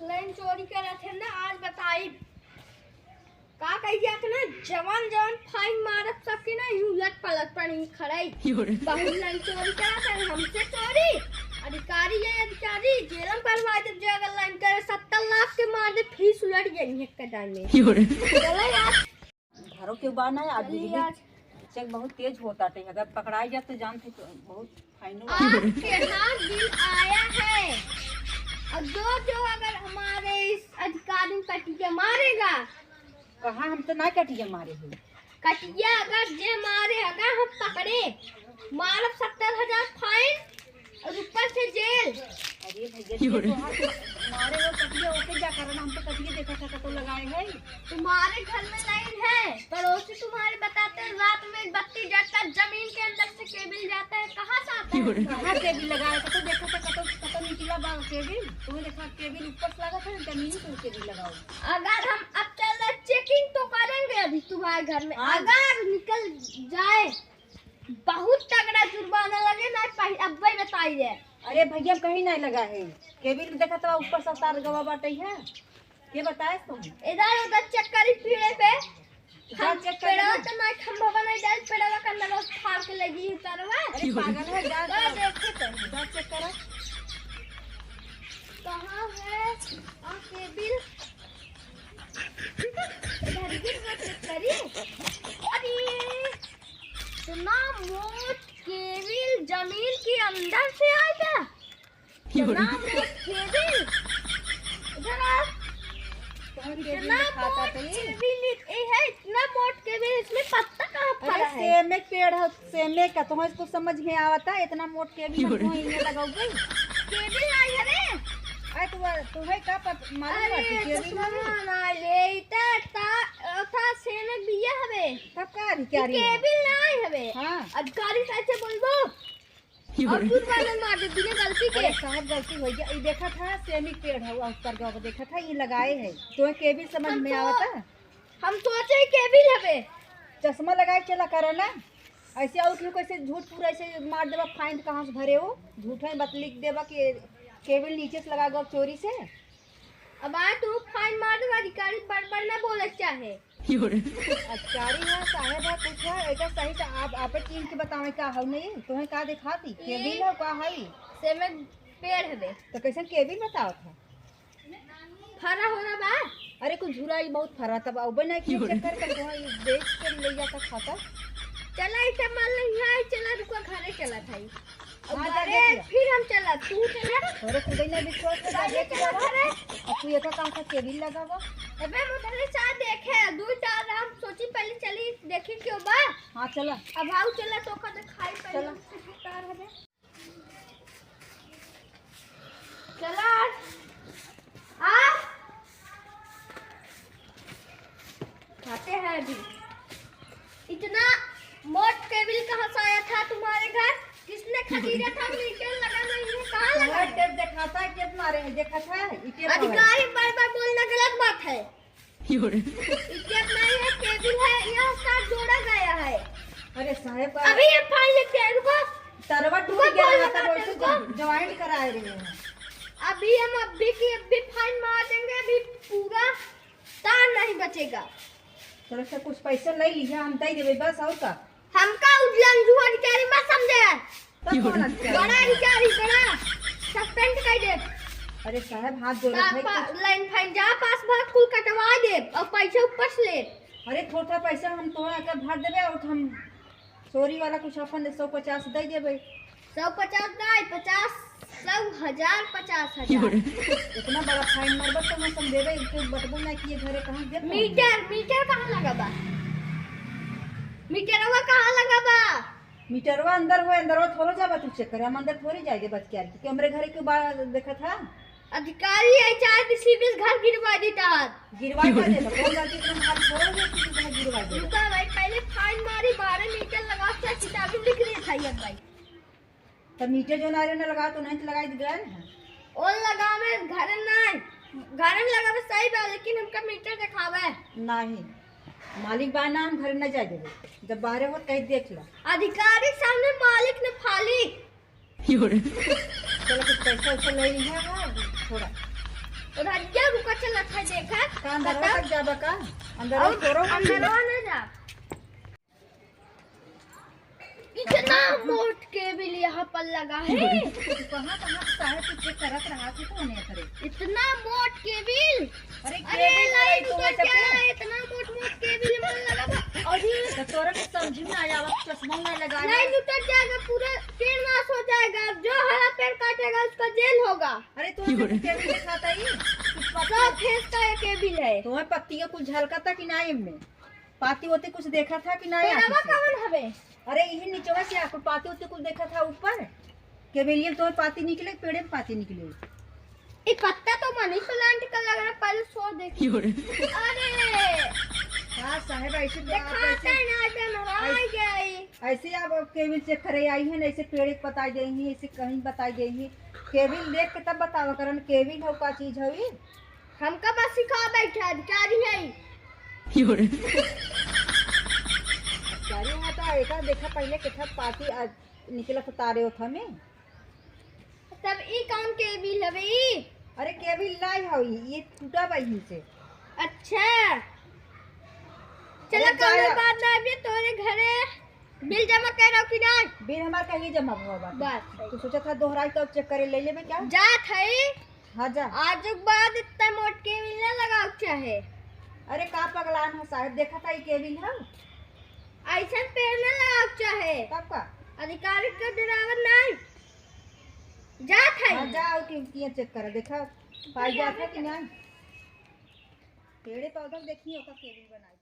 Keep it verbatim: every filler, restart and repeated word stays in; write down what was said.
लाइन चोरी करत है ना, आज बताई। का कही जात ना, जवान जवान फाइन मारत सबके ना, यूं उलट पलट पर नहीं खड़ाई। बहुत लाइन चोरी करत है, हमसे चोरी। अधिकारी, ये अधिकारी जेल में भरवा दे, जो अगर लाइन करे सत्तर लाख के मार दे, फीस उलट जाई एक कदम में। चलो यार। घरों के बा ना, आज चलिए बिजली आज। चेक बहुत तेज होता थे, अगर पकड़ाई जात तो जानते तो बहुत फाइनो। आपके यहाँ बिल आया है, और जो जो अगर हमारे इस अधिकारी में कटिया मारेगा। कहाँ, हम तो ना कटिया मारे हैं। कटिया अगर जे मारे, अगर हम पकड़े, मारब सत्तर हजार फाइन और ऊपर से जेल। अरे भैया, ये तो हाथ मारे हो कटिया, ओके जा करना, हम तो कटिया देखा था, कतो लगाए है। तुम्हारे घर में लाइन है, पड़ोसी तुम्हारे बताते हैं, रात में बत्ती जलता, जमीन के अंदर से केबल जाता है, कहाँ से आता है? कहाँ केबल लगाए, कतो देखा था, कतो, कतो निकला बा केबल, तुम्हें देखा केबल ऊपर से लगा था, जमीन पर केबल लगाओ। अगर हम अब चल रहे, चेकिंग तो करेंगे अभी तुम्हारे घर में, हाँ। अगर निकल जाए, बहुत तगड़ा जुर्माना लगे ना, पहि-, अब्बे बताई दे। अरे भैया, कहीं नहीं लगा है, केबल देखा तो ऊपर से तार गवा बाटे है, के बताए तुम? इधर उधर चेक करी पीड़े पे। जा हम चेक करी पेड़वा ना। तो ना खंभा बनाई जाए, पेड़वा का अंदर फाड़ के लगी उतरवा। अरे पागल है, जा तो चेक देखे तो। जा चेक करा। कहाँ है? आ, केबल। इधर भी तो चेक करी। अरे, इतना मोट केबल जमीन के अंदर से आएगा? इतना मोट केबल। इधर आ। कौन केबल इतना दिखाता मोट था ये? केबल, ए है, इतना मोट केबल, इसमें पत्ता कहाँ अरे, फरा है? सेमे के पेड़ है, सेमे का, तुम्हें कुछ समझ में आवता है? इतना मोट केबल हम क्यों इन्हें लगाओगे? केबल नहीं है रे। अरे, तू, तुम्हें का पत-, मालूम अरे, बाटे, केबल चश्मा नहीं है? ना ले, इतना ता-, था सेमे बिया हवे। तब का अधिकारी है? केबल नहीं हवे। हाँ। अधिकारी से ऐसे बोलबो। और दूध वाले मार दे, बिना गलती के। अरे साहब, गलती हो गया। ये देखा था, सेमी पेड़ है, वो ऊपर गवा देखा था, ये लगाए है। तो केबल समझ हम में तो, आवता? हम सोचे केबल हवे। चश्मा लगाए चला करा ना, ऐसे और क्यों कैसे झूठ पूरा ऐसे मार देबा, फाइन कहाँ से भरे हो? झूठे बात लिख देबा कि केबल नीचे से लगा गवा चोरी से। अब आए तू फाइन मार देबा, अधिकारी बड़ बड़ ना बोले चाहे। अधिकारी है, साहेब है, कुछ है, एकर सही से आप, आपे चीन के बतावे का हौ नहीं, तोहे का देखाती, केबिल हौ का हई? सेमे पेड़ हवे। तो कैसन केबिल बतावत है? फरा होला बा। अरे कुछ झुराई बहुत फरा, तब अउबे नहीं किए चेक कर, कर तोहे ये देख के ले जाता खाता। चला, इतना माल नहीं है, चला रुका, घरे चला था। अब हाँ, जा, घरे जा, जा। फिर हम चला, तू चला। तोरे खुदे ना विश्वास में पहले जा, चला जा। घरे। अब तू एका कहाँ का केबिल लगावा? अबे हम उधरे चार देखे, दू चार हम सोची पहले चली, देखी क्यों बा। हाँ, चला। अब आओ चला, तो का दिखाई पहले चला। उससे पुकार हवे। चला। आ। खाते हैं अभी। इतना मोट केबिल कहाँ से आया था तुम्हारे घर? किसने खरीदा था? मीटर लगा नहीं है, कहाँ लगा है? टेप दिखाता है, टेप मारे हैं, देखा था? ये टेप मारे। अधिकारी बार बार बोलना गलत बात है। ये टेप नहीं है, केबिल है, यह साथ जोड़ा गया है। अरे साहेब, अभी ये फाइन लेते हैं, रुको। तरवा टूट रुको, गया बोलना था, मत बोल, रुको। ज्वाइंट कराए रहे हैं। अभी हम अभी की अभी फाइन मार देंगे, अभी पूरा तार नहीं बचेगा। थोड़ा सा कुछ पैसा ले लिया, हम दे देबे बस, और का? हमका उजलन जुआ अधिकारी मत समझे। तब कौन अधिकारी? बड़ा अधिकारी, बड़ा। सस्पेंड कर दे। अरे साहब, हाथ जोड़त है, पा-, कुछ लाइन फाइन जा, पास भाग कुल कटवा दे और पैसा ऊपर से ले। अरे थोड़ा पैसा हम तोहरा के भर देबे और हम चोरी वाला कुछ अपन सौ पचास दे देबे। सौ पचास नहीं, पचास, सौ, हजार, पचास हजार। इतना बड़ा फाइन मारबा तो हम समझेबे, इनके बतबो ना कि ये घरे कहाँ गिर पड़ी। मीटर, मीटर कहाँ लगा बा? मीटरवा कहाँ लगा बा? मीटरवा अंदर हो, अंदरवा थोड़ो जाबा तू चेक करे, हम अंदर थोड़ी जाए दे बच के आके, कि हमरे घरे के बा-, देखा था? अधिकारी है, चाहे किसी भी घर गिरवा देता है। गिरवा क्या देबा? कौन गलती इतना भारी थोड़ा हो कि घर गिरवा देबा? रुका भाई, पहले फाइन मारी, बारह मीटर लगा के किताबें लिख रही था ये भाई। तो मीटर जो ना रहे ना लगा तो नहीं तो लगाई गए ना। और लगावे घर नहीं, घर में लगावे सही बा, लेकिन हमका मीटर दिखावे। नहीं, मालिक बा ना, हम घर न जाए देबे। जब बाहरे हो कहीं देख लो। अधिकारी सामने मालिक न फालिक। चलो कुछ पैसा वैसा ले लिया है थोड़ा। उधर जा, रुका, चला था, देखा। का अंदरवा तक जाबा का? अंदरवा और छोड़ो। अंदरवा ना जा। इतना मोट केबिल यहाँ पर लगा है। तू कहाँ कहाँ साहब तू चेक करत रहा थी तो उन्हें करे। इतना मोट केबिल। अरे अरे केबिल लाइन नहीं तो उतर वैसे क्या पे है? इतना मोट मोट केबिल में लगा बा। और ये तो तोरा के समझ में आ जावा, चश्मा ना लगा ले। लाइन उतर जाएगा, पूरा पेड़ नाश हो जाएगा। जो हरा पेड़ काटेगा उसका जेल होगा। अरे तू ऐसे केबिल दिखाता ही। सब फेंकता है केबिल है। तुम्हें पत्तियाँ कुछ झलकता कि ना इनमें? पाती ओती कुछ देखा था कि ना पेड़वा आँखी से? कौन हवे? अरे यही नीचवा से आकुल पाती ओती कुछ देखा था ऊपर। केबिलियम तो पाती निकले, पेड़े में पाती निकले। ई पत्ता तो मनी प्लांट का लग रहा, पहले सो देखी। क्यों रे? अरे हाँ साहेब, ऐसे तो आप दिखाते ऐसे, हैं ना, डन हो ऐसे, गई। ऐसे आप केबिल चेक करे आई हैं, ऐसे पेड़ एक बताई दे ही, ऐसे कहीं बताई दे ही। केबिल देख के तब बतावा करन, केबिल हो का चीज हो ई? हमका बस सिखा बैठे अधिकारी है। क्यों रे? अधिकारी है तो एका देखा पहले कितना पाती आ, निकलत तारे होत हमें। तब ई कौन केबिल हवे ई? अरे केबिल लाई हो ई, ये टूटा बा यहीं से। अच्छा। चला अरे कौनो जाया। बात ना, अभी तोरे घरे बिल जमा करो कि ना? बिल हमार कहीं जमा हुआ बा। बस सही। तू सोचा था दोहराई कब चेक करे ले लेबे क्या? जात है। हाँ जा। आज के बाद इतना मोट केबिल ना लगाओ चाहे। अरे का पगलान हो साहेब, देखा था ई केबिल है? ऐसन पेड़ ना लगाओ चाहे। तब का? अधिकारी के डरावत नहीं। जात है। हाँ जा, और की, की चेक कर देखा, पाई जात है कि नहीं? पेड़े पौधा देखिए ओका केबिल बनाई।